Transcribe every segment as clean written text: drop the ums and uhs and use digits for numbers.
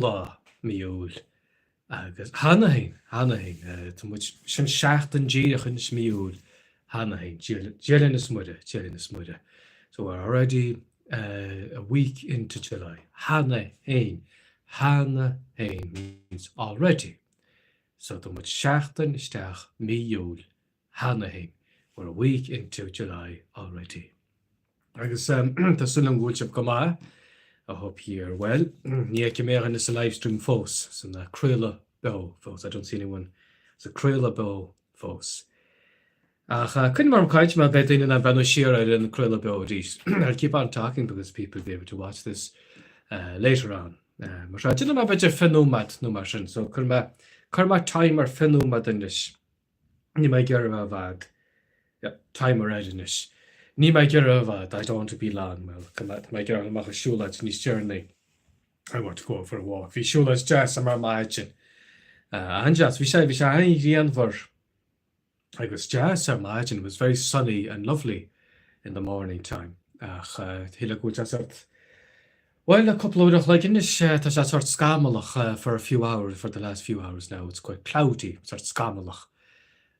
lá mí Iúil agus cheana féin, cheana féin, tá muid, sin seachtain díreach anois mí Iúil cheana féin, Dia linn is Muire, Dia linn is Muire. So we're already a week into July. Cheana féin, cheana féin means already. So tá muid seachtain isteach mí Iúil cheana féin, we're a week into July already. Agus tá súil agam go bhfuil sibh go maith, I hope ye are well. Ní fheicim aon duine sa livestream fós, san craoladh beo fós, I don't see anyone sa craoladh beo fós. Ach coinneoidh mé orm caint mar beidh daoine in ann breathnú siar ar an craoladh beo arís. I'll keep on talking because people will be able to watch this later on. Mar seo, déanfaidh mé b'fhéidir 20 nóiméad nó mar sin, so cuirfidh mé, cuirfidh mé timer 20 nóiméad anois. Níl mé ag iarraidh a bheith i bhfad. Yep, timer air anois. Níl mé ag iarraidh a bheith i bhfad, I don't want to be long, well, tá mé ag iarraidh dul amach ag siúlóid níos deireanaí. I want to go out for a walk. Bhí siúlóid deas agam ar maidin. An-deas. Bhí sé, bhí sé an-ghrianmhar agus deas ar maidin. It was very sunny and lovely in the morning time. Ach shílfeá go bhfuil sé sort Bhuel, le cúpla uair an chloig anois, tá sé sort scamallach for a few hours, for the last few hours now, it's quite cloudy, sort scamallach.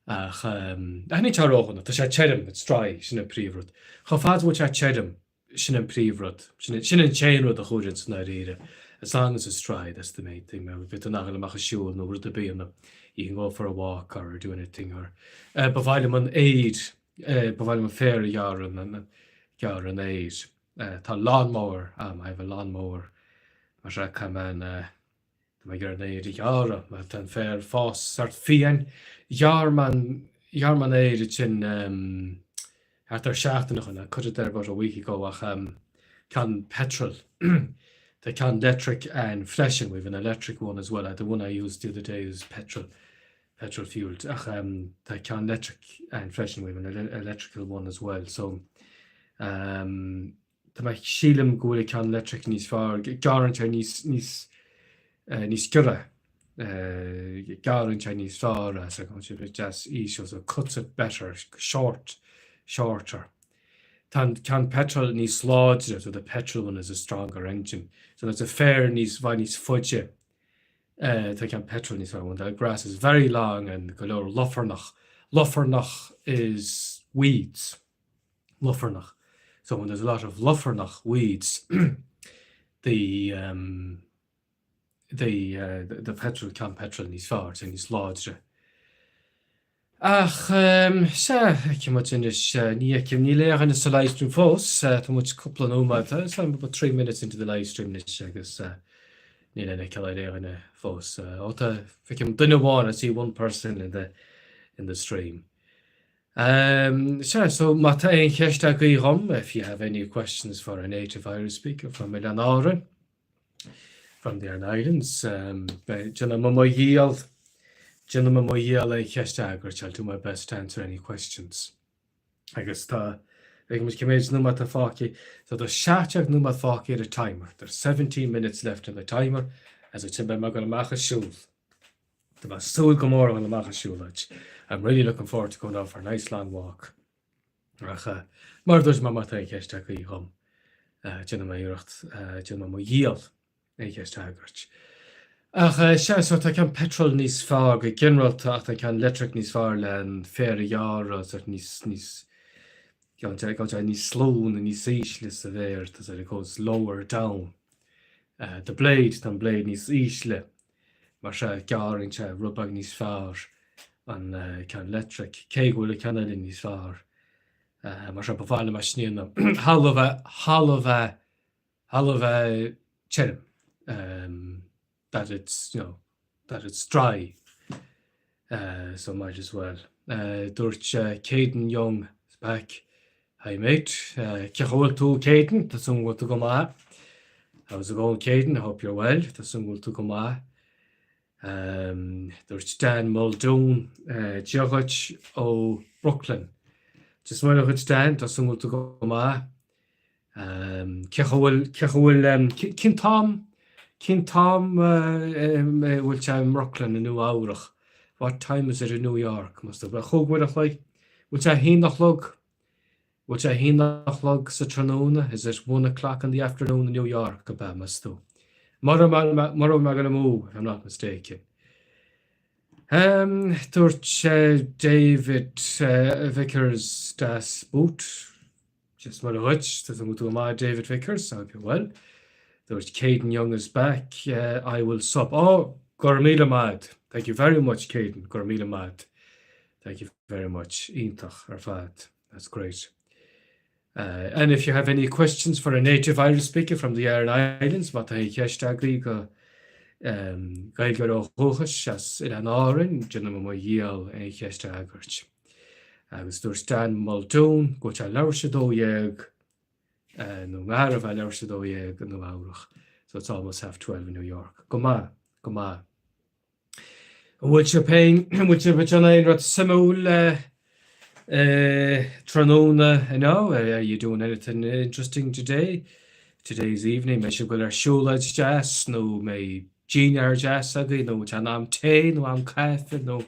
Ach, ach níl sé ródhona, tá sé tirim, it's dry, sin an príomhrud. Chomh fada is go bhfuil sé tirim, sin an príomhrud, sin, sin an t-aon rud a chuireann sa ndáiríre. As long as it's dry, that's the main thing. Beidh tú in ann a ghoil amach ag siúl nó rud ar bith, you can go for a walk or do anything or, ba mhaith liom an aer, ba mhaith liom an féar a ghearradh, an, gearradh an aer. Tá lawnmower a'm, I have a lawnmower, mar sea caithfidh mé an, tá mé ag iarraidh an aer a ghearradh mar tá an féar ag fás sort fiáin. Ghearr mé an, ghearr mé an aer ansin thart ar seachtain ó shin, I cut it there about a week ago ach ceann petrol, tá ceann leictric a'inn freisin, we've an electric one as well, the one I used the other day is petrol. petrol fueled ach tá ceann leictric ann freisin, we have an electrical one as well so tá mé sílim go bhfuil an ceann leictric níos fearr, gearrann sé níos níos níos giorra, gearrann sé níos fearr as like sé bit deas íseal so cuts it better, short, shorter. Tá an ceann petrol níos láidre so the petrol one is a stronger engine so that's an féar níos bhfad níos faide Tá ceann petrol níos fearr, the grass is very long and go leor lufarnach, lufarnach is weeds, lufarnach. So when there's a lot of lufarnach weeds the um, the uh, the petrol ceann petrol níos fearr, sé níos láidre. Ach sea, feicfidh muid anois. Ní fheicim, níl aon dhuine sa livestream fós. Tá muid cúpla nóiméad, it's about 3 minutes into the livestream anois agus níl aon fheiceáil ar aon dhuine fós. Ó tá, feicim duine amháin, I see one person in the, in the stream. Um, sea, so má tá aon cheist agaibh dhom, if you have any questions for a native Irish speaker from Oileáin Árann, From the Aran Islands. Déanfaidh mé mo dhícheall, déanfaidh mé mo dhícheall aon cheist a fhreagairt, I'll do my best to answer any questions. Agus tá, feicfidh muid cé méid nóiméad atá fágtha. So tá 17 nóiméad fágtha ar an timer. There's 17 minutes left on the timer. As ansin beidh mé ag dul amach ag siúl. Tá mé ag súil go mór a dhul amach ag siúlóid. I'm really looking forward to going out for a nice long walk. Ach mar a dúirt mé, má tá aon cheist agaibh dhom, déanfaidh mé iarracht, déanfaidh mé mo dhícheall aon cheist a fhreagairt. Ach sea, so tá ceann petrol níos fearr go ginearálta ach tá ceann leictric níos fearr le an féar a ghearradh, sort níos, níos, gabhann sé, gabhann sé níos lú nó níos ísle sa bhféar, tá sé, it goes lower down. The blade, tá an blade níos ísle. Mar sea, gearrann sé rud beag níos fearr an ceann leictric, cé go bhfuil an ceann eile níos fearr. Mar sea, ba mhaith liom é sin a dhéanamh. Thalamh a, thalamh a, thalamh a tirim. That it's, you know, that it's dry. So might as well. Dúirt Caden Young is back. Hi mate. Cén chaoi a bhfuil tú Caden? Tá súil go bhfuil tú go maith. How's it going Caden? I hope you're well. Tá súil go bhfuil tú go maith. Dúirt Dan Muldoon, Dia dhuit ó Brooklyn. Dia is Muire dhuit Dan, tá súil go bhfuil tú go maith. Cén chaoi a bhfuil, cén chaoi a bhfuil, cén t-am, cén t-am a bhfuil sé i mBrooklyn i Nua Eabhrach? What time is it in New York? Meas tú? 5 uair a chloig? Bhfuil sé 1 a chlog? Bhfuil sé 1 a chlog sa tráthnóna? Is it 1 o'clock in the afternoon in New York? Ab ea, meas tú? Mura bhfuil mé ag dul amú, if I'm not mistaken. Dúirt David Vickers Das Boot, Dia is Muire dhuit, tá tú go maith David Vickers, I hope you're well. Dúirt Caden Young is back, I will sub. Oh, go raibh míle maith. Thank you very much Caden, go raibh míle maith. Thank you very much. Iontach ar fad. That's great. Uh, and if you have any questions for a native Irish speaker from the Aran Islands, má tá aon cheist agaibh do um, Gaeilgeoir ó dhúchas as Oileáin Árann, déanfaidh mé mo dhícheall aon cheist a fhreagairt. Agus dúirt Dan Muldoon go bhfuil sé leathuair tar éis 12 uh, nó gar a bheith leathuair tar éis 12 i Nua Eabhrach. So it's almost half 12 in New York. Go maith, go maith. An bhfuil sibh féin, an bhfuil sibh ag déanamh aon rud suimiúil tráthnóna inniu? Are you doing anything interesting today? Today's evening, mbeidh sibh ag dul ar siúlóid deas nó mbeidh dinnéar deas agaibh nó an am tae nó am caife nó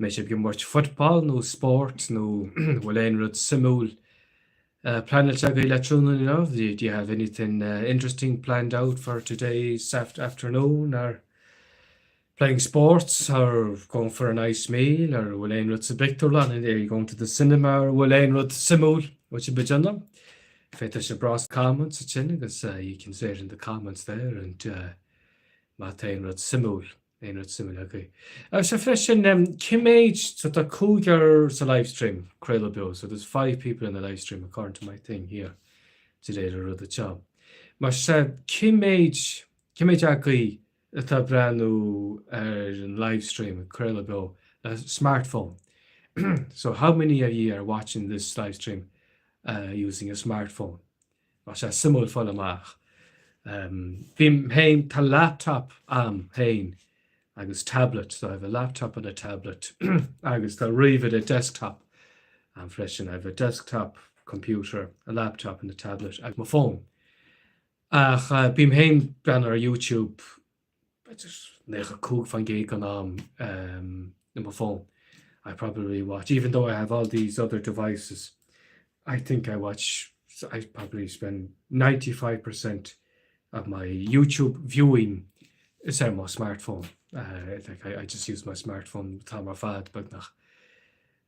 mbeidh sibh ag imirt football nó spórt nó bhfuil aon rud suimiúil pleanáilte agaibh le tráthnóna inniu? Do you have anything interesting planned out for today's afternoon or playing sports or going for a nice meal or bhfuil aon rud sa bpictiúrlann? Are you going to the cinema or bhfuil aon rud suimiúil bhfuil sibh ag déanamh? Féadfaidh sibh rá sna comments ansin agus you can say it in the comments there and má tá aon rud suimiúil aon rud suimiúil agaibh. Agus sea freisin, cé méid, so tá cúigear sa livestream, craoladh beo, so there's five people in the livestream according to my thing here, de réir an rud anseo. Mar sea, cé méid, cé méid agaibh atá ag breathnú ar an livestream, craoladh beo, le smartphone? So how many of you are watching this livestream uh, using a smartphone? Tá sé suimiúil fáil amach. Bím féin, tá laptop a'm féin agus tablet, so I have a laptop and a tablet agus tá ríomhaire desktop a'm freisin, I have a desktop computer, a laptop and a tablet agus mo phone. Ach bím féin breathnú ar YouTube 95% den am i mo phone. I probably watch, even though I have all these other devices, I think I watch, I probably spend 95% of my YouTube viewing is ar mo smartphone. Uh, like I, I just use my smartphone an t-am ar fad beagnach.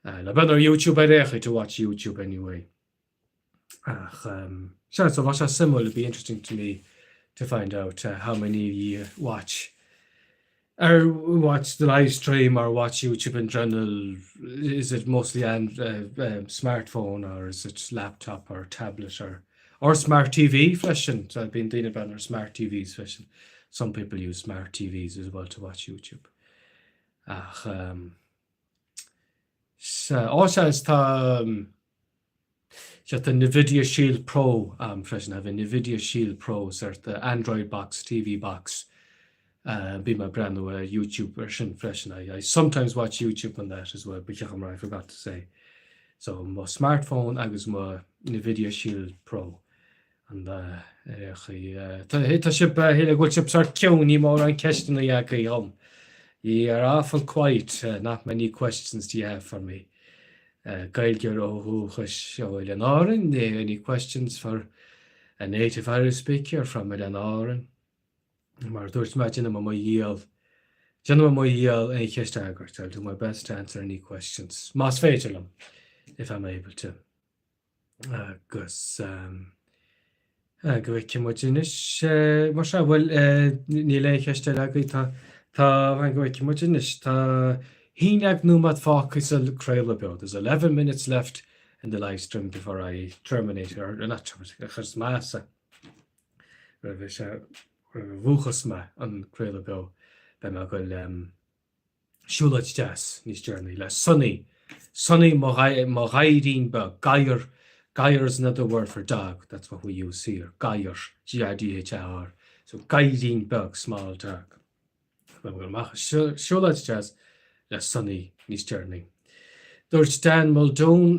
Uh, le breathnú ar YouTube ar aon chaoi to watch YouTube anyway. Ach sea, so bheadh sé suimiúil, it'd be interesting to me to find out how many of you watch or watch the live stream or watch YouTube in general. Is it mostly an uh, smartphone or is it laptop or tablet or or smart TV freisin? So bíonn daoine ag breathnú ar smart TVs freisin. Some people use smart TVs as well to watch YouTube. Ach um, sea, ó sea, is tá um, Sea, tá Nvidia Shield Pro a'm freisin, I have a Nvidia Shield Pro, sort Android box, TV box. Bím ag breathnú ar YouTube ar sin freisin. I, I sometimes watch YouTube on that as well, ba cheart dom rá, I forgot to say. So, mo smartphone agus mo Nvidia Shield Pro. An chaoi, tá sibh, shíl go bhfuil sibh sort ciúin, níl mórán ceisteanna agaibh dhom. You are awful quiet, not many questions do you have for me. Gaeilgeoir ó dhúchas ó Oileáin Árann, any questions for a native Irish speaker from Oileáin Árann? Mar a dúirt mé, déanfaidh mé mo dhícheall, déanfaidh mé mo dhícheall aon cheist a fhreagairt, I'll do my best to answer any questions, más féidir liom, if I'm able to. Agus go bhfeicfidh muid anois, mar sea, bhuel, níl aon cheist eile agaibh, tá, tá, go bhfeicfidh muid anois, tá 11 nóiméad fágtha sa craoladh beo, there's 11 minutes left in the live stream before I terminate, or not terminate, a chuirfeas mé, roimh a, roimh a mhúchfas mé an craoladh beo, beidh mé ag goil, Siúlóid deas níos deireanaí le Sonny. Sonny mo ghadhairín beag, gadhar, gadhar is another word for dog, that's what we use here, gadhar, G-A-D-H-A-R, so gadhairín beag, small dog. Beidh mé amach siúlóid deas le Sonny níos deireanaí. Dúirt Dan Muldoon,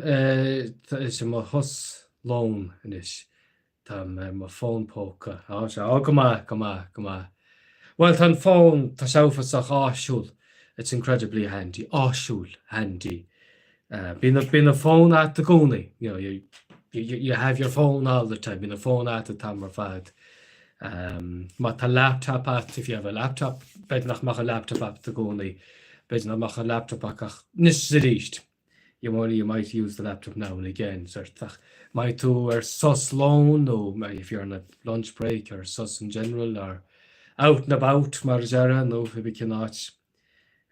tá sé mo shos lóin anois. Táim ar mo fón póca. Á, sea. Á, go maith, go maith, go maith. Bhuel, tá an fón, tá sé uafásach áisiúil. It's incredibly handy. Áisiúil, handy. Bíonn an, bíonn an fón agat i gcónaí. You know, you, you, you have your phone all the time. Bíonn an fón agat an t-am ar fad. Má tá laptop a't, if you have a laptop, b'fhéidir nach mbeadh an laptop a't i gcónaí, b'fhéidir nach mbeadh an laptop a't ach anois is arís. You only, you might use the laptop now and again, sort ach má tá tú ar sos lóin nó if you're on a lunch break or sos in general or out and about mar a déarfá nó cibé cén áit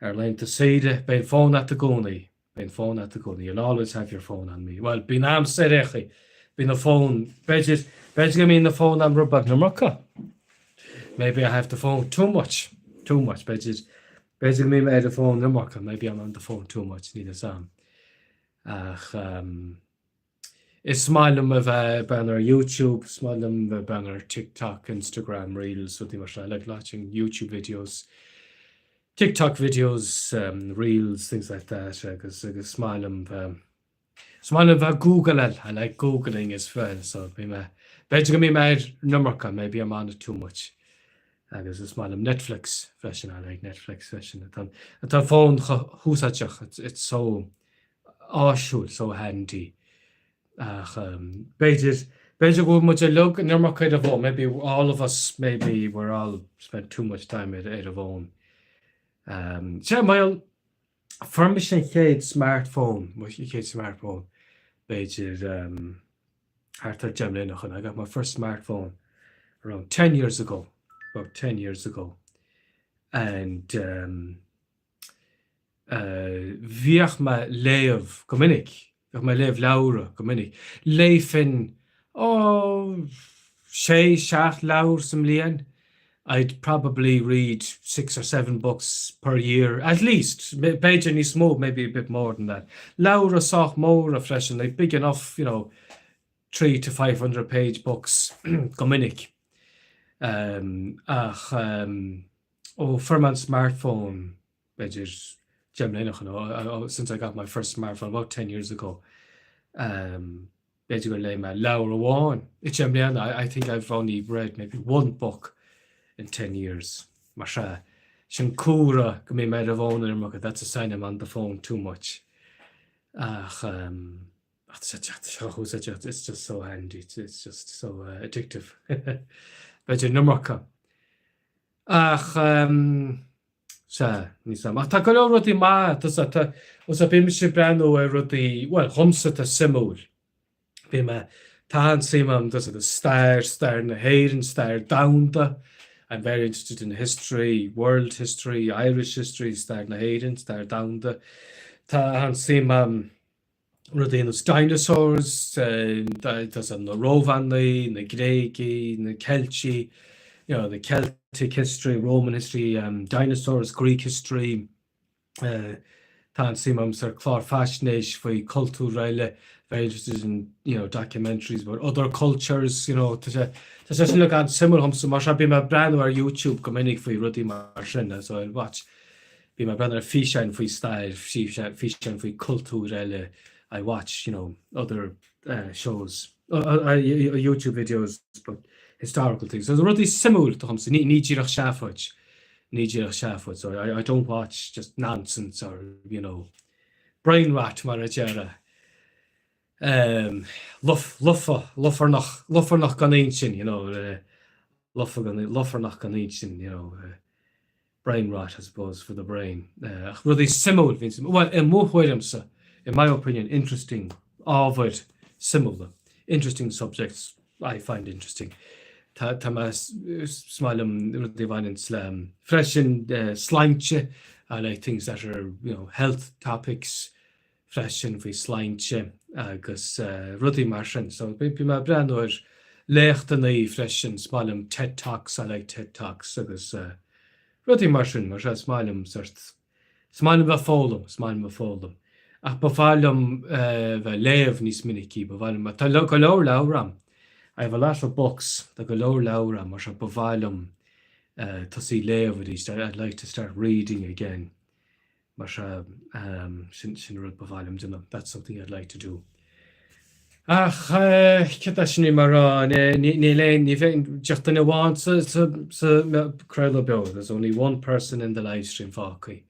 ar laethanta saoire, beidh an fón a't i gcónaí. Beidh an fón a't i gcónaí. You'll always have your phone on me. Bhuel, bíonn a'msa ar aon chaoi. Bíonn an fón, b'fhéidir, b'fhéidir go mbíonn an fón a'm rud beag an iomarca. Maybe I have the phone too much. Too much. B'fhéidir, b'fhéidir go mbím ar an bhfón an iomarca. Maybe I'm on the phone too much. Níl fhios a'm. Ach, um, Is maith liom a bheith ag breathnú ar YouTube, is maith liom a bheith ag breathnú ar TikTok, Instagram Reels, rudaí mar sin. I like watching YouTube videos, TikTok videos, Reels, things like that agus agus is maith liom bheith, is maith liom bheith ag Googleáil, I like Googling as well so bím mé, b'fhéidir go mbím air an iomarca, maybe I'm on it too much. Agus is maith liom Netflix freisin, I like Netflix freisin. Tá an fón chomh húsáideach, it's, it's so áisiúil, so handy. Ach b'fhéidir, b'fhéidir go bhfuil muid uilig an iomarca ar an bhfón, maybe all of us, maybe we're all spent too much time ar ar an bhfón. Sea, bhuel, fuair mise an chéad smartphone, mo chéad smartphone, b'fhéidir thart ar 10 mbliana ó shin. I got my first smartphone around 10 years ago, about 10 years ago. And um, Bhíodh mé ag léamh go minic, bhíodh mé ag léamh leabhra go minic. Léifinn, ó, sé, seacht leabhar sa mbliain. I'd probably read six or seven books per year, at least, b'fhéidir níos mó, maybe a bit more than that. Leabhra sách móra freisin, like big enough, you know, 3 to 500 page books go minic. Ach ó fuair mé an smartphone, b'fhéidir 10 mbliana ó shin, since I got my first smartphone about 10 years ago, b'fhéidir gur léigh mé leabhar amháin i 10 mbliana, I think I've only read maybe one book in 10 years. Mar sea, sin comhartha go mbím ar an bhfón an iomarca, that's a sign I'm on the phone too much. Ach tá sé chomh húsáideach, it's just so handy, it's just so addictive. B'fhéidir an iomarca. Ach, sea, níl 's a'm. Ach tá go leor rudaí maith, tá, tá, tá, bímse ag breathnú ar rudaí, bhuel, dhomsa atá suimiúil. Bím mé, tá an-suim a'm, tá, tá stair, stair na hÉireann, stair domhanda. I'm very interested in history, world history, Irish history, stair na hÉireann, stair domhanda. Tá an-suim a'm rudaí ar nós dinosaurs, tá na Rómhánaigh, na Gréagaigh, na Ceiltigh, you know, the Celtic history, Roman history, um, dinosaurs, Greek history, uh, tá an-suim a'm sa clár faisnéis faoi cultúr eile, very interested in, you know, documentaries about other cultures, you know, tá sé tá sé sin uilig an-suimiúil dhomsa, mar sea bím ag breathnú ar YouTube go minic faoi rudaí mar sin, so I watch Bím ag breathnú ar físeáin faoi stair, físeáin faoi cultúir eile, I watch, you know, other shows, YouTube videos about historical things. So rudaí suimiúil domsa, ní díreach seafóid, ní díreach seafóid. So I don't watch just nonsense or, you know, brain rot mar a déarfá. Luf, lofa, lufarnach, lufarnach gan intinn, you know, lofa gan, lufarnach gan intinn, you know. brain rot, I suppose, for the brain. Ach rudaí suimiúil, bhíonn suim, bhuel, i mo thuairimse, in my opinion, interesting, ábhair suimiúla, interesting subjects I find interesting. Tá, tá mé, is maith liom rudaí a bhaineanns le, freisin, sláinte, I like things that are, you know, health topics, freisin faoi sláinte agus rudaí mar sin. So bím ag breathnú ar léachtanna freisin, is maith liom TED Talks, I like TED Talks agus rudaí mar sin, mar is maith liom sort, is maith liom bheith ag foghlaim, is maith liom bheith ag foghlaim. Ach ba mhaith liom bheith ag léamh níos minicí, ba mhaith liom, tá go leor leabhar a'm, I have a lot of books, tá go leor leabhar a'm, mar sin ba mhaith liom tosaí léamh arís, I'd like to start reading again. Mar sea, sin sin rud ba mhaith liom déanamh, that's something I'd like to do. Ach céard é sin mar rá, níl aon, ní bheidh ach duine amháin sa sa sa craoladh beo, there's only one person in the live stream fágtha.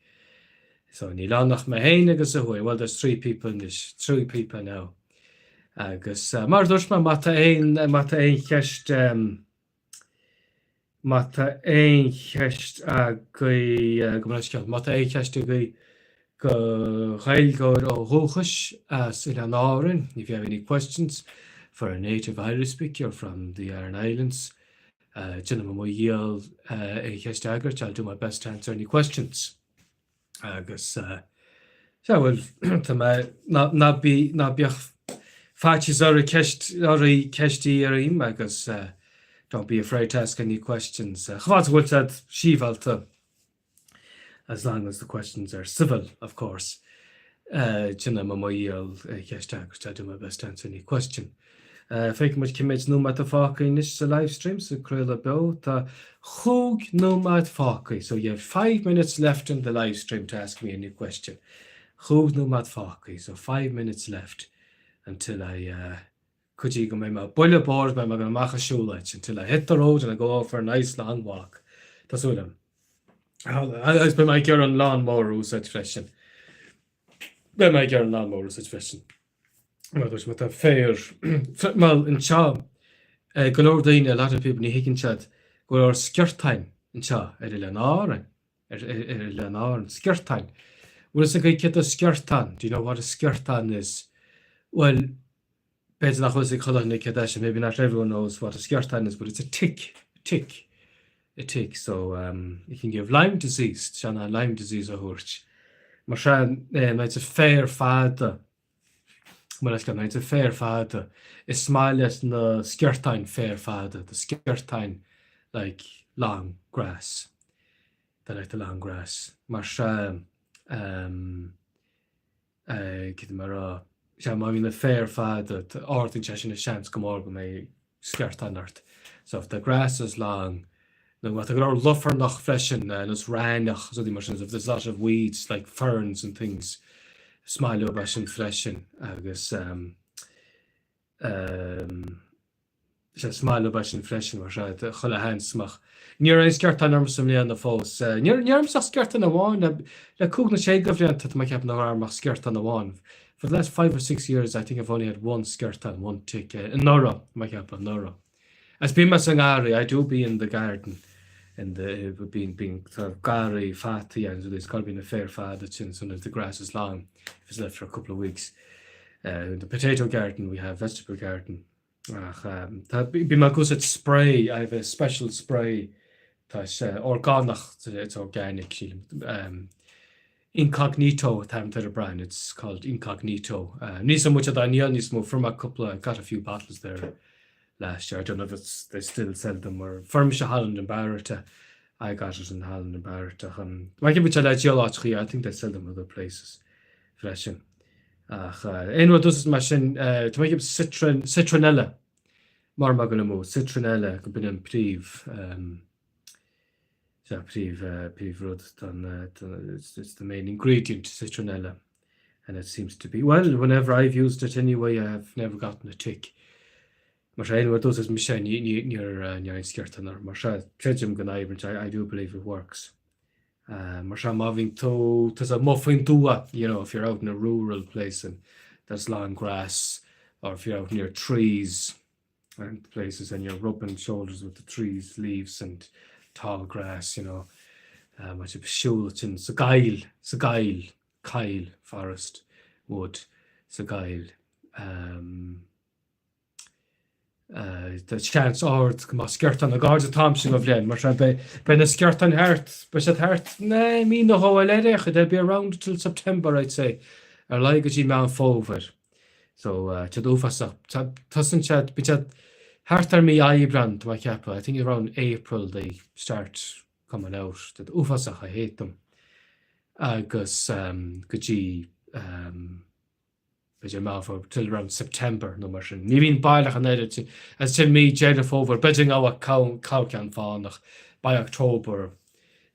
So níl ann ach mé féin agus a Hughie, well there's three people anois, three people now. Agus mar dúirt mé, má tá aon, má tá aon cheist. Má tá aon cheist agaibh, gabh mo leithscéal, má tá aon cheist agaibh go Ghaeilgeoir ó dhúchas as Oileáin Árann, if you have any questions for a native Irish speaker from the Aran Islands, déanfaidh mé mo dhícheall aon cheist a fhreagairt, I'll do my best to answer any questions. Agus sea, bhuel, tá mé, ná, ná bí, ná bíodh faitíos oraibh ceist, oraibh ceist a iarraidh agus don't be afraid to ask any questions. Chomh fada is go bhfuil siad sibhialta, as long as the questions are civil, of course. Déanfaidh mé mo dhícheall ceist a fhreagairt, I'll do my best to answer any question. Feicfidh muid cé mhéad nóiméad atá fágtha anois sa livestream, sa craoladh beo. Tá chúig nóiméad fágtha, so you have 5 minutes left in the livestream to ask me any question. Chúig nóiméad fágtha, so 5 minutes left until I, uh, go dtí go mbeidh mé ag bualadh boird, beidh mé ag dul amach ag siúlóid, until I hit the road and I go out for a nice long walk. Tá súil agam. Agus beidh mé ag iarraidh an lawnmower a úsáid freisin. Beidh mé ag iarraidh an lawnmower a úsáid freisin. Mar dúirt mé, tá féar, bhuel, anseo, go leor daoine, a lot of people, ní thuigeann siad go leor sciortáin anseo ar Oileán Árann, ar Oileán Árann, sciortáin. Bhfuil fhios agaibh céard é sciortán? Do you know what a sciortán is? Bhuel, b'fhéidir nach bhfuil fhios ag chuile dhuine céard é sin, maybe not everyone knows what a sciortán is, but it's a tick, a tick, a tick, so um, it can give Lyme disease, tá sé in ann Lyme disease a thabhairt. Mar sin, eh, má tá féar fada, Mar is gnáth tá féar fada. Is maith leis na sciortáin féar fada, the sciortáin like long grass. They like the long grass. Mar sea, um, eh, cad é mar a, sea, má bhíonn na féar fada, ardaíonn sé sin an seans go mór go mbeidh sciortán ort. So if the grass is long, nó má tá go leor lufernnach freisin, nós raithneach is rudaí mar sin, so if there's a lot of weeds like ferns and things, is maith leo é sin freisin agus um, um, is maith leo é sin freisin mar sea, chuile sheans mach. Ní raibh aon sciortán ormsa i mbliana fós. Ní raibh ormsa ach sciortán amháin le, le cúig nó sé de bhlianta tá mé ag ceapadh nach raibh orm ach sciortán amháin. For the last five or six years I think I've only had one sciortán, one tick, anuraidh, tá mé ag ceapadh, anuraidh. Agus bím mé sa ngarraí, I do be in the garden, in the, bíonn, bíonn, tá garraí fataí and it's gotta be na féar fada sin, sometimes the grass is long if it's left for a couple of weeks. Uh, in the potato garden we have vegetable garden. Ach tá, bím ag úsáid spray, I have a special spray, tá sé orgánach, it's organic, sílim. Incognito an t-ainm atá ar an brand, it's called Incognito. Níl 'fhios a'm an bhfuil siad á ndíol níos mó, fuair mé cúpla, got a few bottles there last year, I don't know if it's, they still sell them or fuair mise Holland and Barrett, I got it in Holland and Barrett ach um, má bhíonn sé le díol áiteachaí, I think they sell them other places freisin. Ach aon rud is mar sin, tá mé ag ceapadh citronella, mar má go mó, citronella go b'in an príomh, sea, príomh, príomh rud don, it's the main ingredient, citronella, and it seems to be, well, whenever I've used it anyway, I have never gotten a tick. Mar sin, aon rud is mise, ní, ní, níor, níor aon sciortán orm, mar sea, creidim go n-oibríonn sé, I do believe it works. Mar sea, má bhíonn tú tusa amuigh faoin tuath, you know, if you're out in a rural place and there's long grass, or if you're out near trees and places and you're rubbing shoulders with the trees, leaves and tall grass, you know, má tá tú ag siúl ansin sa gcoill, sa gcoill, coill, forest, wood, sa gcoill. Um, Tá seans ard go mbeadh sciortán ag airde atáimse mo bhliain, mar sin beidh na sciortáin thart, beidh siad thart mí nó dhó eile ar aon chaoi, they'll be around till September I'd say, ar a laghad go dtí Meán Fómhair. So tá siad uafásach, tosaíonn siad, bíonn siad thart ar mí Aibreán tá mé ag ceapadh, I think around April they start coming out, tá siad uafásach, I hate them. Agus go dtí b'fhéidir Meán Fómhair, till around September nó mar sin. Ní bhíonn baileach an oiread sin, as sin mí Deireadh Fómhair, b'fhéidir go ngabhadh corrcheann fánach, by October,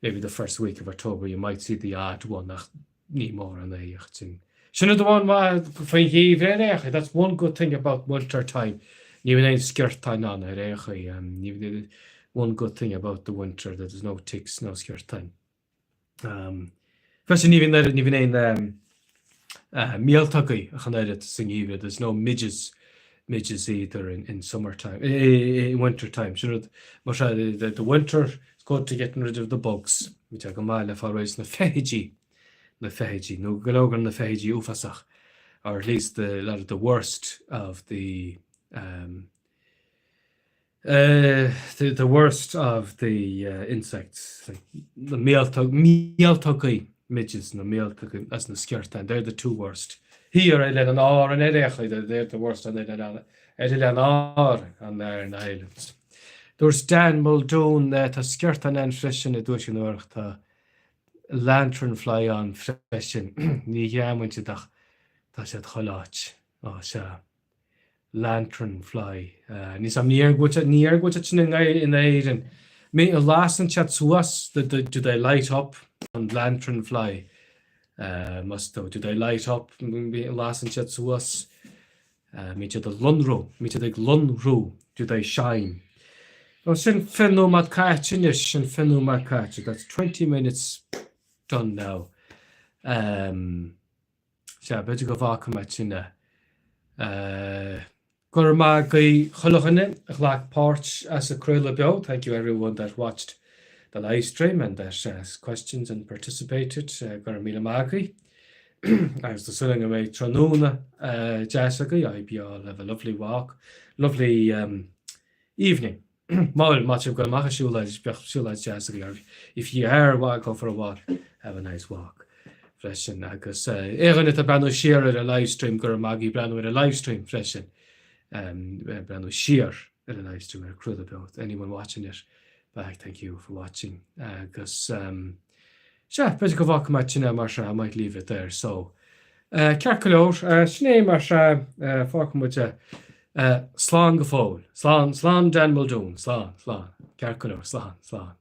maybe the first week of October, you might see the odd one ach ní mórán é ach sin. Sin rud amháin maith faoin gheimhreadh ar aon chaoi, that's one good thing about winter time, ní bhíonn aon sciortáin ann ar aon chaoi, ní bhíonn, one good thing about the winter that there's no ticks, no sciortáin. Freisin ní bhíonn oiread, ní bhíonn aon míoltógaí ach an oiread sa ngeimhreadh, there's no midges. midges either in, in summertime, in wintertime. Sin rud, mar sea, the, the winter is good to getting rid of the bugs. Bhí sé go maith le fáil réidh na feithidí, na feithidí, nó go leor de na feithidí uafásach, or at least the, a lot of the worst of the, um, Uh, the, the worst of the uh, insects, like na míoltóg, míoltógaí, midges, na míoltógaí as na sciortáin, they're the two worst. Here ar Oileán Árann ar aon chaoi, they're the worst on Oileán ar Oileán Árann on Aran Islands. Dúirt Dan Muldoon, uh, tá sciortáin ann freisin i dTuaisceart na hÉireann, tá lanternfly ann freisin. Ní ghreamaíonn siad ach tá siad chuile áit. Ó, sea. Lantern fly. Ní ní ar go ní ar go sin in Éirinn. Mé a lasann siad suas, do they light up an lantern fly? Must do, do they light up lasann siad suas? Mbíonn siad ag lonrú, mbíonn siad ag lonrú, do they shine? Well, sin 20 nóiméad caite anois, sin 20 nóiméad caite, that's 20 minutes done now. Um, Sea, b'fhéidir go bhfágfaidh mé sin é. Go raibh maith agaibh chuile dhuine a ghlac páirt as an craoladh beo. Thank you everyone that watched the live stream and that asked questions and participated. Go raibh míle maith agaibh. Agus tá súil agam go mbeidh tráthnóna deas agaibh. I hope you all have a lovely walk, lovely um, evening. Má má sibh ag dul amach ag siúlóid, bíodh siúlóid deas agaibh. If you are go for a walk, have a nice walk freisin. Agus aon dhuine atá ag breathnú siar ar an livestream, go raibh maith agaibh breathnú ar an livestream freisin. Um, breathnú siar ar an livestream ar an craoladh beo. Anyone watching it back, thank you for watching. Agus um, Sea, b'fhéidir go bhfágfaidh mé sin é mar sea, I might leave it there, so. Ceart go leor, sin é mar sea, fágfaidh muid é. Slán go fóill. Slán, slán Dan Muldoon, slán, slán. Ceart go leor, slán, slán.